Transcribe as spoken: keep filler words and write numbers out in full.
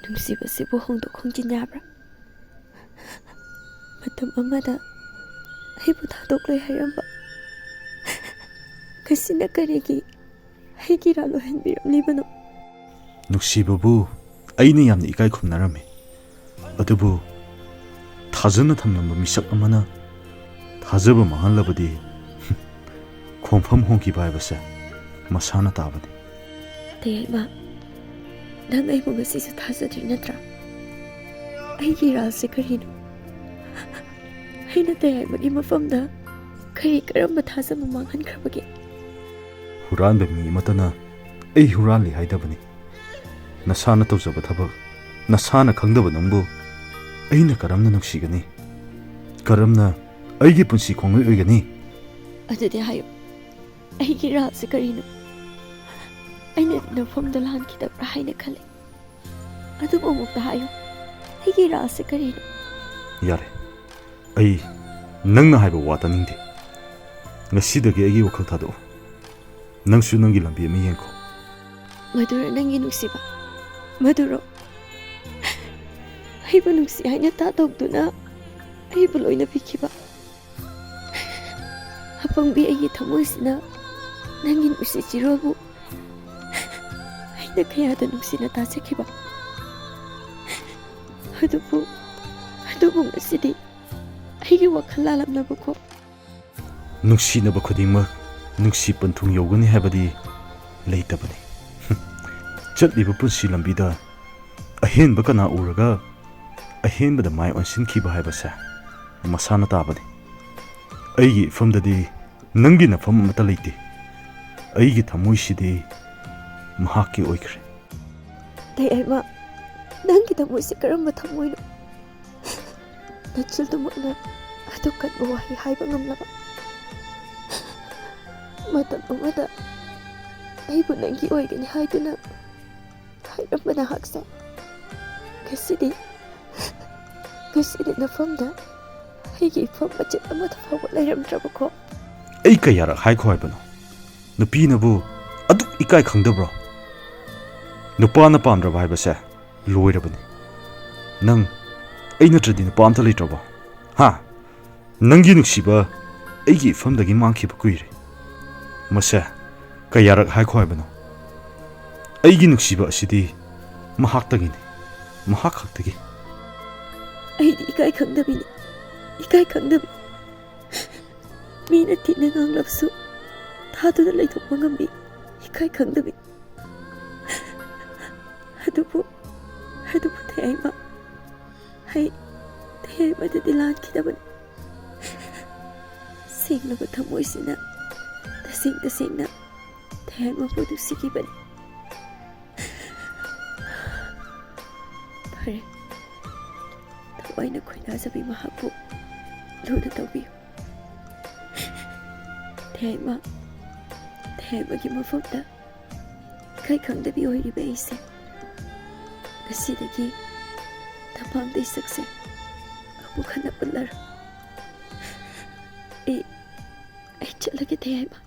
ꯅꯨꯡꯁꯤꯕꯁꯤꯕꯨ ꯍꯣꯡꯗꯣꯛ ꯍꯣꯡꯖꯤꯟ ꯌꯥꯕ꯭ꯔꯥ? ꯃꯇꯝ ꯑꯃꯗ ꯑꯩꯕꯨ ꯊꯥꯗꯣꯛꯂꯣꯏ ꯍꯥꯏꯔꯝꯕ, ꯉꯁꯤꯅ ꯀꯔꯤꯒꯤ ꯑꯩꯒꯤ ꯏꯔꯥꯜ ꯑꯣꯏꯍꯟꯕꯤꯔꯝꯂꯤꯕꯅꯣ? ꯅꯨꯡꯁꯤꯕꯕꯨ ꯑꯩꯅ ꯌꯥꯝꯅ ꯏꯀꯥꯏ ꯈꯨꯝꯅꯔꯝꯃꯤ, ꯑꯗꯨꯕꯨ ꯊꯥꯖꯅ ꯊꯝꯂꯝꯕ ꯃꯤꯁꯛ ꯑꯃꯅ ꯊꯥꯖꯕ ꯃꯥꯡꯍꯜꯂꯕꯗꯤ ꯈꯣꯡꯐꯝ ꯍꯣꯡꯈꯤꯕ ꯍꯥꯏꯕꯁꯦ ꯃꯁꯥꯅ ꯇꯥꯕꯅꯤ꯫ ꯇꯌꯥꯏꯃ, ꯅꯪ ꯑꯩꯕꯨ ꯉꯁꯤꯁꯨ ꯊꯥꯖꯗ꯭ꯔꯤ ꯅꯠꯇ꯭ꯔꯥ? ꯑꯩꯒꯤ ꯏꯔꯥꯜꯁꯦ ꯀꯔꯤꯅꯣ? ꯑꯩꯅ ꯇꯌꯥꯏꯃꯒꯤ ꯃꯐꯝꯗ ꯀꯔꯤ ꯀꯔꯝꯕ ꯊꯥꯖꯕ ꯃꯥꯡꯍꯟꯈ꯭ꯔꯕꯒꯦ? ꯍꯨꯔꯥꯟꯕ ꯃꯤ ꯑꯃꯠꯇꯅ ꯑꯩ ꯍꯨꯔꯥꯜꯂꯤ ꯍꯥꯏꯗꯕꯅꯤ꯫ ꯅꯁꯥꯅ ꯇꯧꯖꯕ ꯊꯕꯛ, ꯅꯁꯥꯅ ꯈꯪꯗꯕ ꯅꯪꯕꯨ ꯑꯩꯅ ꯀꯔꯝꯅ ꯅꯨꯡꯁꯤꯒꯅꯤ? ꯀꯔꯝꯅ ꯑꯩꯒꯤ ꯄꯨꯟꯁꯤ ꯈꯣꯡꯂꯣꯏ ꯑꯣꯏꯒꯅꯤ? ꯑꯗꯨꯗꯤ ꯍꯥꯏꯌꯨ, ꯑꯩꯒꯤ ꯏꯔꯥꯜꯁꯦ ꯀꯔꯤꯅꯣ? ꯑꯩꯅ ꯅꯐꯝꯗ ꯂꯥꯟꯈꯤꯗꯕ꯭ꯔꯥ ꯍꯥꯏꯅ ꯈꯜꯂꯤ, ꯑꯗꯨꯕꯨ ꯑꯃꯨꯛꯇ ꯍꯥꯏꯌꯨ, ꯑꯩꯒꯤ ꯏꯔꯥꯜꯁꯦ ꯀꯔꯤꯅꯣ? ꯌꯥꯔꯦ, ꯑꯩ ꯅꯪꯅ ꯍꯥꯏꯕ ꯋꯥ ꯇꯥꯅꯤꯡꯗꯦ꯫ ꯉꯁꯤꯗꯒꯤ ꯑꯩꯒꯤ ꯋꯥꯈꯜ ꯊꯥꯗꯣꯛꯑꯣ꯫ ꯅꯪꯁꯨ ꯅꯪꯒꯤ ꯂꯝꯕꯤ ꯑꯃ ꯌꯦꯡꯈꯣ꯫ ꯃꯗꯨꯔ ꯅꯪꯒꯤ ꯅꯨꯡꯁꯤꯕ? ꯃꯗꯨꯔꯣ? ꯑꯩꯕꯨ ꯅꯨꯡꯁꯤ ꯍꯥꯏꯅ ꯇꯥ ꯇꯧꯗꯨꯅ ꯑꯩꯕꯨ ꯂꯣꯏꯅ ꯄꯤꯈꯤꯕ ꯑꯄꯪꯕꯤ ꯑꯩꯒꯤ ꯊꯃꯣꯏꯁꯤꯅ ꯅꯪꯒꯤ ꯅꯨꯡꯁꯤ ꯆꯤꯔꯣꯜꯕꯨ ꯑꯩꯅ ꯀꯌꯥꯗ ꯅꯨꯡꯁꯤꯅ ꯇꯥꯖꯈꯤꯕ꯫ ꯑꯗꯨꯕꯨ, ꯑꯗꯨꯕꯨ ꯉꯁꯤꯗꯤ ꯑꯩꯒꯤ ꯋꯥꯈꯜ ꯂꯥꯜꯂꯝꯂꯕꯀꯣ꯫ ꯅꯨꯡꯁꯤꯅꯕ ꯈꯨꯗꯤꯡꯃꯛ ꯅꯨꯡꯁꯤ ꯄꯟꯊꯨꯡ ꯌꯧꯒꯅꯤ ꯍꯥꯏꯕꯗꯤ ꯂꯩꯇꯕꯅꯤ꯫ ꯆꯠꯂꯤꯕ ꯄꯨꯟꯁꯤ ꯂꯝꯕꯤꯗ ꯑꯍꯦꯟꯕ ꯀꯅꯥ ꯎꯔꯒ ꯑꯍꯦꯟꯕꯗ ꯃꯥꯏ ꯑꯣꯟꯁꯤꯟꯈꯤꯕ ꯍꯥꯏꯕꯁꯦ ꯃꯁꯥꯅ ꯇꯥꯕꯅꯤ꯫ ꯑꯩꯒꯤ ꯏꯐꯝꯗꯗꯤ ꯅꯪꯒꯤ ꯅꯐꯝ ꯑꯃꯠꯇ ꯂꯩꯇꯦ꯫ ꯑꯩꯒꯤ ꯊꯃꯣꯏꯁꯤꯗꯤ ꯃꯍꯥꯛꯀꯤ ꯑꯣꯏꯈ꯭ꯔꯦ꯫ ꯇꯌꯥꯏꯃ, ꯅꯪꯒꯤ ꯊꯃꯣꯏꯁꯦ ꯀꯔꯝꯕ ꯊꯃꯣꯏꯅꯣ? ꯅꯆꯤꯜꯗꯨꯃꯛꯅ ꯑꯗꯨ ꯀꯟꯕ ꯋꯥꯍꯩ ꯍꯥꯏꯕ ꯉꯝꯂꯕ? ꯃꯇꯝ ꯑꯃꯗ ꯑꯩꯕꯨ ꯅꯪꯒꯤ ꯑꯣꯏꯒꯅꯤ ꯍꯥꯏꯗꯨꯅ ꯍꯥꯏꯔꯝꯕ ꯅꯍꯥꯛꯁꯦ ꯉꯁꯤꯗꯤ, ꯉꯁꯤꯗꯤ ꯅꯐꯝꯗ ꯑꯩꯒꯤ ꯏꯐꯝ ꯃꯆꯦꯠ ꯑꯃꯠꯇ ꯐꯥꯎꯕ ꯂꯩꯔꯝꯗ꯭ꯔꯕꯀꯣ꯫ ꯑꯩ ꯀꯌꯥꯔꯛ ꯍꯥꯏꯈꯣ ꯍꯥꯏꯕꯅꯣ? ꯅꯨꯄꯤꯅꯕꯨ ꯑꯗꯨꯛ ꯏꯀꯥꯏ ꯈꯪꯗꯕ꯭ꯔꯣ? ꯅꯨꯄꯥꯅ ꯄꯥꯝꯗ꯭ꯔꯕ ꯍꯥꯏꯕꯁꯦ ꯂꯣꯏꯔꯕꯅꯤ꯫ ꯅꯪ ꯑꯩ ꯅꯠꯇ꯭ꯔꯗꯤ ꯅꯨꯄꯥ ꯑꯝꯇ ꯂꯩꯇ꯭ꯔꯕꯣ? ꯍꯥ? ꯅꯪꯒꯤ ꯅꯨꯡꯁꯤꯕ ꯑꯩꯒꯤ ꯏꯐꯝꯗꯒꯤ ꯃꯥꯡꯈꯤꯕ ꯀꯨꯏꯔꯦ꯫ ꯃꯁꯦ ꯀꯌꯥꯔꯛ ꯍꯥꯏꯈꯣ ꯍꯥꯏꯕꯅꯣ? ꯑꯩꯒꯤ ꯅꯨꯡꯁꯤꯕ ꯑꯁꯤꯗꯤ ꯃꯍꯥꯛꯇꯒꯤꯅꯤ, ꯃꯍꯥꯛ ꯈꯛꯇꯒꯤ꯫ ꯑꯩꯗꯤ ꯏꯀꯥꯏ ꯈꯪꯗꯕꯤꯅꯤ, ꯏꯀꯥꯏ ꯈꯪꯗꯕꯤ꯫ ꯃꯤꯅ ꯊꯤꯅ ꯉꯥꯡꯂꯕꯁꯨ ꯊꯥꯗꯨꯅ ꯂꯩꯊꯣꯛꯄ ꯉꯝꯕꯤ, ꯏꯀꯥꯏ ꯈꯪꯗꯕꯤ꯫ ꯑꯗꯨꯕꯨ, ꯑꯗꯨꯕꯨ ꯊꯌꯥꯏꯃ, ꯑꯩ ꯊꯌꯥꯏꯃꯗꯗꯤ ꯂꯥꯟꯈꯤꯗꯕꯅꯤ꯫ ꯁꯦꯡꯂꯕ ꯊꯃꯣꯏꯁꯤꯅ ꯇꯁꯦꯡ ꯇꯁꯦꯡꯅ ꯊꯌꯥꯏꯃꯕꯨ ꯅꯨꯡꯁꯤꯈꯤꯕꯅꯤ꯫ ꯐꯔꯦ, ꯊꯋꯥꯏꯅ ꯈꯣꯏꯗꯥꯖꯕꯤ ꯃꯍꯥꯛꯄꯨ ꯂꯨꯅ ꯇꯧꯕꯤꯌꯨ꯫ ꯊꯌꯥꯏꯃ, ꯊꯌꯥꯏꯃꯒꯤ ꯃꯐꯝꯗ ꯏꯀꯥꯏ ꯈꯪꯗꯕꯤ ꯑꯣꯏꯔꯤꯕ ꯑꯩꯁꯦ ꯉꯁꯤꯗꯒꯤ ꯅꯃꯥꯡꯗꯩ ꯁꯛꯁꯦ ꯑꯃꯨꯛ ꯍꯟꯅ ꯎꯠꯂꯔꯣꯏ꯫ ꯑꯩ, ꯑꯩ ꯆꯠꯂꯒꯦ ꯊꯌꯥꯏꯃ꯫